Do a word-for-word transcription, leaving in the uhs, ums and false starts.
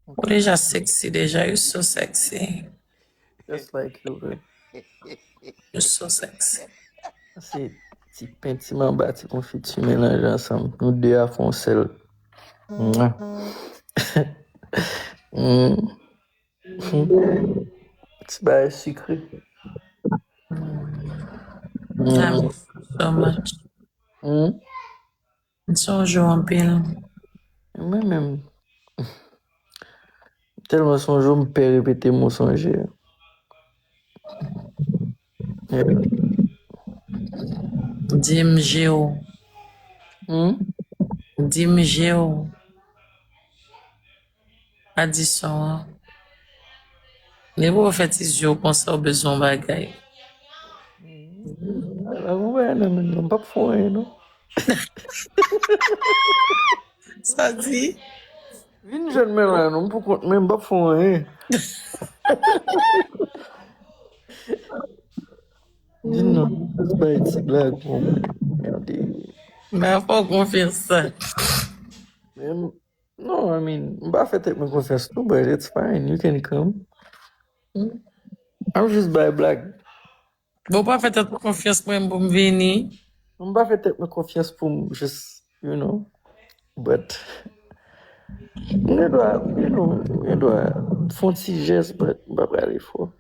Ou deja sexy deja, you so sexy. Just like you, babe. You so sexy. Se ti pen, ti manba, ti konfiti melanje ansanm. Nou de a fè yon sèl. Mwa. Mm. Ti bagay sikre. Love you so much. Mm. M sonje w anpil. Mwen menm. Tèlman sonje w, m pè repete mo sonje a. Di m je w. Hmm? Di m je w. Pa di son an. Depi w fè ti zye w konsa, w bezwen yon bagay. La, mwen wè nan men non, m p ap fè anyen non. Sa di? Vin jwenn mwen la non, m pou kont mwen, m p ap fè anyen. Di non, jis bay ti blag pou mwen. Gade. M pa fè w konfyans sa. Men, non, I mean, m pa fè tèt mwen konfyans tou, but it's fine, you can come. M ap jis bay blag. Bon, w pa fè tèt ou konfyans mwen pou m vini. M pa fè tèt mwen konfyans pou m jis, you know, but m gen dwa, you know, m gen dwa fè yon ti jès, but m pa prale fò.